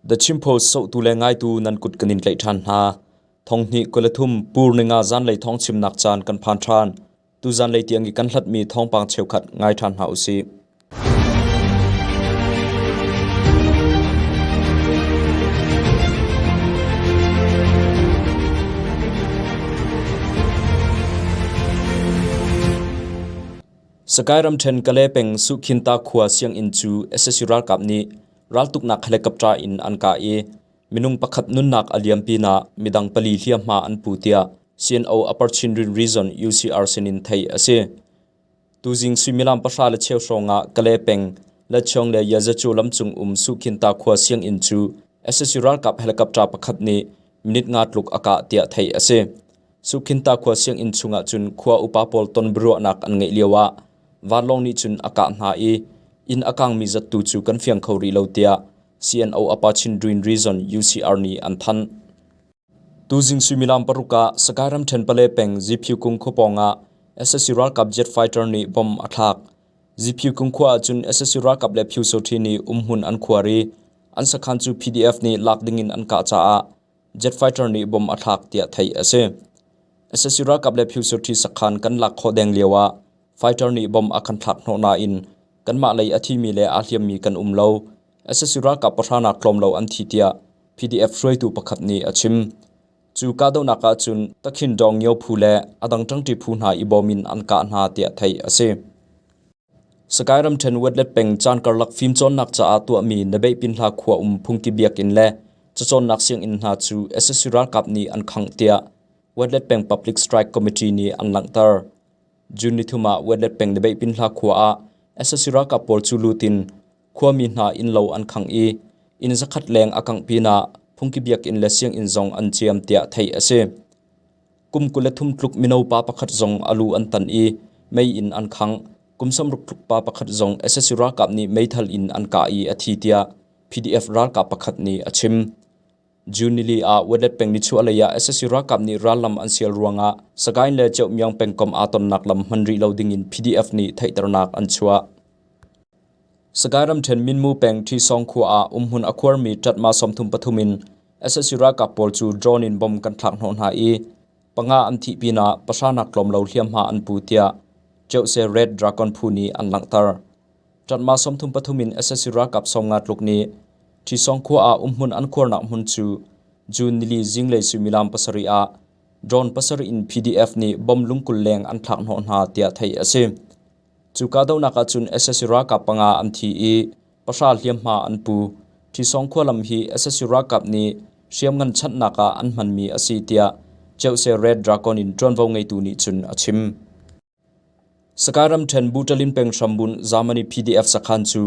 The Chin Post sohtu le ngaitu nan kut kan in tlaih ṭhan hna. Thonghnih 23 pur ninga zanlei thawng chimnak caan kan phan ṭhan. Tu zanlei tiang i kan hlatmi thawngpang cheukhat ngai ṭhan hna usih. Sakae ramṭhen Kale peng Suhkhinta khua sianginn cu sac ralkap nih raltuknak helicopter in an kah i minung pakhat nunnak a liam pinah midang pali hliamhma an pu tiah CNO Upper Chindwin Region UCR sinin theih a si. Tuzing suimilam pahra le cheu hrawng ah Kale peng Lachong le Yazacu lamcung um Suhkhinta khua sianginn cu sac ralkap helicopter pakhat nih minute nga tluk a kah tiah theih a si. Sukhinta khua sianginn chungah cun khua upa pawl ton biaruahnak an ngeih lioah vanlawng nih cun a kah hna i inn a kangmi zat tu cu kan fiang kho rih lo tiah CNO Upper Chindwin Region UCR nih an thanh. Tuzing suimilam paruk ah Sagaing ramṭhen Pale peng Ziphyukung khua pawng ah sac ralkap jet fighter nih bomb a thlak. Ziphyukung khua ah cun sac ralkap le Pyusawṭhi nih umhmun an khuar i an sakhan cu PDF nih lak dingin an kah caah Jet fighter nih bomb a thlak tiah theih a si. Sac ralkap le Pyusawṭhi sakhan kan lak khawh deng lio ah fighter nih bomb a kan thlak hnawh nain kanmah lei a thimi le aa hliammi kan um lo. Sac ralkap pahra nak tlawm lo an thi tiah PDF hruaitu pakhat nih a chim. Cu kahdohnak ah cun Takhin Dawng Myo phu le a dang ṭangṭi phu hna i bawm in an kah hna tiah theih a si. Sagaing ramṭhen Wetlet peng caan karlak fimcawnnak caah tuahmi Nabeihpinhla khua um phungki biakinn le cacawnnak sianginn hna cu sac ralkap nih an khangh tiah Wetlet peng Public Strike Committee nih an langhter. June nithum ah Wetlet peng Nabeihpinhla khua ah sac ralkap pawl cu lut in khuami hna innlo an khangh i inn zakhat leng a kangh pinah phungki biakinn le sianginn zong an ciam tiah theih a si. Kum 23 tluk mino pa pakhat zong a lu an tan i mei in an khangh. Kum 60 tluk pa pakhat zong sac ralkap nih meithal in an kah i a thi tiah PDF ralkap pakhat nih a chim. June nili ah Wetlet peng nichuahlei ah sac ralkap nih rallam an sial ruangah Sagaing le Ceumyang pengkomh aa tonnak lam hman rih lo dingin PDF nih theihternak an chuah. Sagaing ramṭhen Minmu peng Ṭhisawng khua ah umhmun a khuarmi ṭatma 33 in sac ralkap pawl cu drone in bomb kan thlak hnawh hna i panga an thih pinah pahra nak tlawm lo hliamhma an pu tiah Ceuse Red Dragon phu nih an langhter. Ṭatma 33 in sac ralkap 50 tluk nih Ṭhisawng khua ah umhmun an khuarnak hmun cu June nili zinglei suimilam pasarih ah drone pasarih in PDF nih bomb lungkul leng an thlak hnawh hna tiah theih a si. Cu kahdohnak ahcun sac ralkap panga an thi i pahra hliamhma an pu. Ṭhisawng khualam hi sac ralkap nih hriamngan chanhnak ah an hmanmi a si tiah Ceuse Red Dragon in ṭuanvo ngeitu nih cun a chim. Sagaing ramṭhen Buṭalin peng hrambunh Germany PDF sakhan cu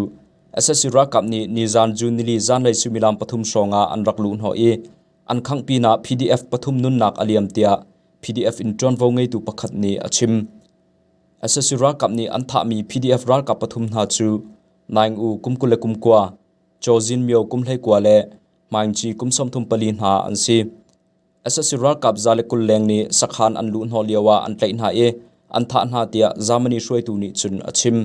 sac ralkap nih nizan June nili zanlei suimilam pathum hrawng ah an rak luhhnawh i an khangh pinah PDF pathum nunnak a liam tiah PDF in ṭuanvo ngeitu pakhat nih a chim. Sac ralkap nih an thahmi PDF ralkap pathum hna cu Naing U kum 29, Chaw Zin Myo kum 19 le Hmaing Ci kum 34 hna an si. Sac ralkap 120 leng nih sakhan an luh hnawh lio ah an tlaih hna i an thah hna tiah Germany hruaitu nih cun a chim.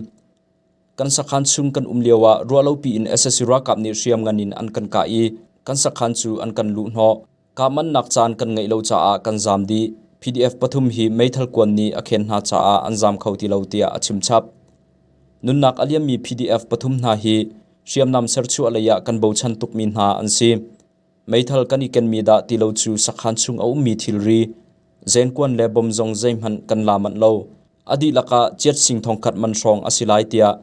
Kan sakhan chung kan um lio ah ruahlopi in sac ralkap nih hriamngan in an kan kah i kan sakhan cu an kan luh hnawh. Kahmannak caan kan ngeih lo caah kan zaam dih. PDF pathum hi meithal kuan nih a khen hna caah an zaam kho ti lo tiah a chim chap. Nunnak a liammi PDF pathum hna hi hriamnam serchuah lei ah kan bochan tukmi hna an si. Meithal kan i kenmi dah ti lo cu sakhan chung a ummi thilri, zenkuan le bom zong zeihmanh kan la manh lo. A dihlak ah ciat sing thongkhat man hrawng a si lai tiah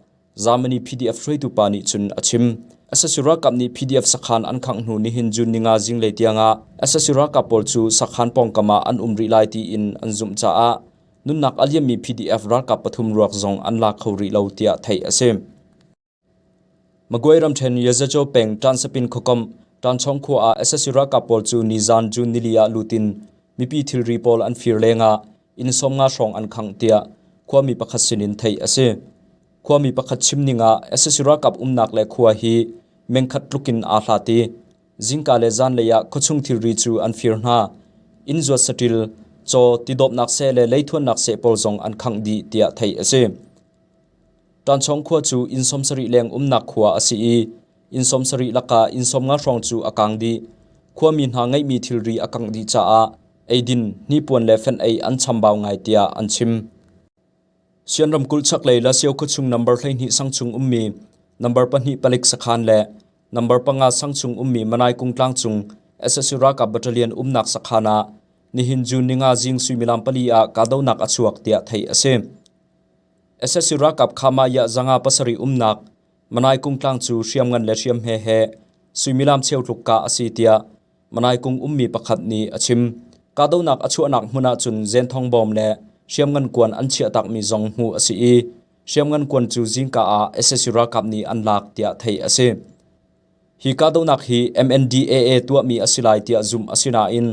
Germany PDF hruaitu pa nih cun a chim. Sac ralkap nih PDF sakhan an khangh hnu nihin June ninga zinglei tiangah sac ralkap pawl cu sakhan pawngkam ah an um rih lai tiin an zumh caah nunnak a liammi PDF ralkap pathum ruak zong an la kho rih lo tiah theih a si. Magway ramṭhen Yazajo peng Ṭansapin khuakomh Ṭanchawng khua ah sac ralkap pawl cu nizan June nili ah lut in mipi thilri pawl an fir lengah inn 50 hrawng an khangh tiah khuami pakhat sinin theih a si. Khuami pakhat chim ning ah sac ralkap umnak le khua hi mengkhat tluk in aa hlat i zingka le zanlei ah khuachung thilri cu an fir hna. Inn zuat saṭil, caw, tidawpnak seh le leithuannak seh pawl zong an khangh dih tiah theih a si. Ṭanchawng khua cu inn 70 leng umnak khua a si i Inn 70 lakah inn 50 hrawng cu a kaang dih. Khuami hna ngeihmi thilri a kangh dih caah eidin, hnipuan le fenh-ei an chambau ngai tiah an chim. Sian ramkulh chaklei Lasio khuachung number 12 sangchung ummi number 2 palik sakhan le number 5 sangchung ummi Manai Kung tlangcung sac ralkap battalion umnak sakhan ah nihin June ninga zing suimilam 4 ah kahdohnak a chuak tiah theih a si. Sac ralkap Khamah 507 umnak Manai Kung tlang cu hriamngan le hriamhme he suimilam cheu tluk kah a si tiah Manai Kung ummi pakhat nih a chim. Kahdohnak a chuahnak hmun ah cun zenthong bawm le hriamngan kuan an chiahtakmi zong hmuh a si i hriamngan kuan cu zingka ah sac ralkap nih an lak tiah theih a si. Hi kahdohnak hi MNDAA tuahmi a si lai tiah zumh a si nain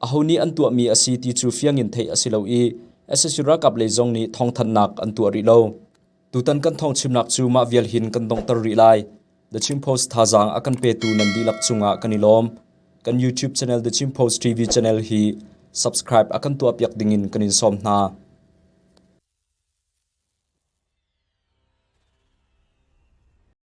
aho nih an tuahmi a si ti cu fiang in theih a si lo i sac ralkap lei zong nih thawngthanhnak an tuah rih lo. Tutan kan thawngchimnak cu mah vial hin kan donghter rih lai. The Chin Post thazaang a kan petu nan dihlak cungah kan i lawm. Kan YouTube channel The Chin Post TV channel hi subscribe a kan tuahpiak dingin kan in sawm hna.